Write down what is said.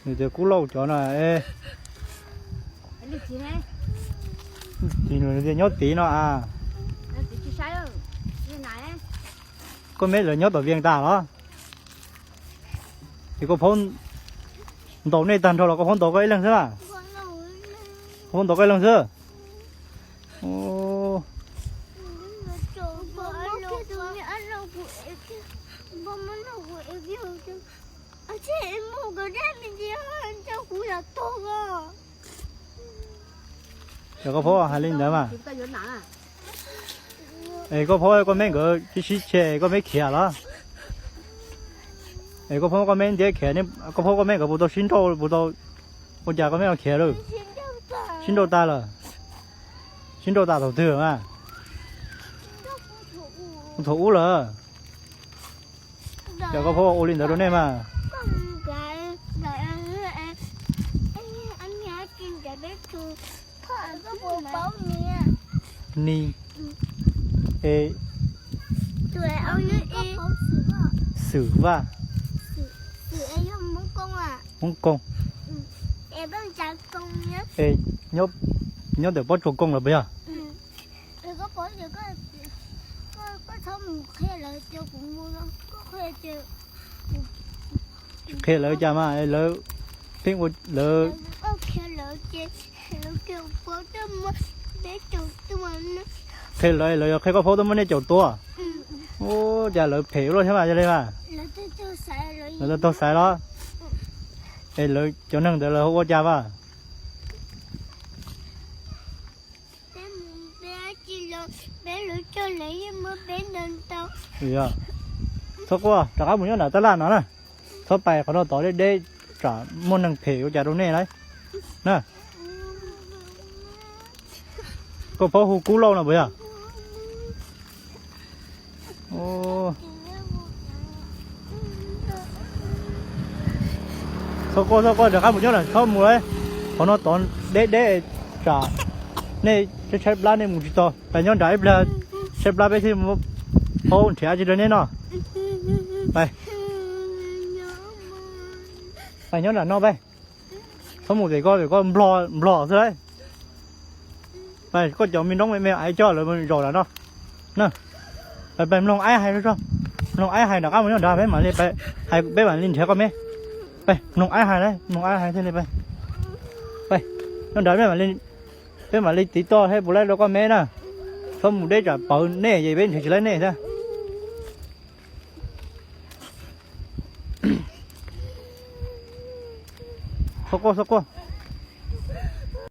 Nws tias Kub Lauj cov no es, nws tias nyob tid no a. Koj meb lawv nyob tom Vias tas los? Ces koj phaub ntaus nej tag nrho los koj phaub ntaus koj ib leeg xwb a? Koj phaub ntaus koj ib leeg xwb. Yog koj phaub hais li ntawd mas, es koj phaub koj meb nkawd sib sib tseg koj meb khiav los? Es koj phaub koj meb ntiab khiav, koj phaub koj meb nkawd puas tau sib nrauj, puas tau ua cas koj meb los khiav lawm? Sib nrauj tas lawm. Sib nrauj tas thaum twg mas? Thaum ub lawm. Yog koj phaub ua li ntawd rau nej mas. Ni, e, Xwm Vaj, Hmoob Kooj, e, nyob ntawm Pob Tsuas Kooj lawm puas yog? Qhia lawv cas mas lawv, lawv, qhia lawv, lawv yog qhia koj phaub tuaj muab nej caum tua. Ua cas lawv phem ua luaj thiab mas yog li mas. Lawv tau xaiv los? Es lawv cov neeg ntawd lawv ua cas mas? Txhob quaj, rov qab mus nyob nram tab laj no na. Txhob pais qhov no tod deb deb, tsam muaj neeg phem ua cas rau nej lauj na. Koj phaub hu Kub Lauj no puas yog? Txhob quaj, txhob quaj, rov qab mus nyob nram, txhob mus lawm. Qhov no tod deb deb, tsam nej tshaib tshaib plab nej mus tsis tau. Pais nyob nram ib pliag tshaib plab peb thiaj muab phaub nrhiav tsis rau nej noj. Pais, pais nyob nram no pais. Txhob mus tim koj, tim koj nplog nplog xwb lauj. Pais koj cov me nroob me me aiv coj lawv zaum nram no na. Pais, pais mloog aib hais tso, mloog aib hais nram qab mus nyob nrad peb mam li, peb mam li nrhiav koj me. Pais mloog aib hais lauj, mloog aib hais thiaj li pais. Pais nyob nrad peb mam li tiv toj thiab puas laib rau koj me na. Txhob mus deb tsam pawv nej ces peb nrhiav tsis laib nej thiab. Txhob quaj, txhob quaj.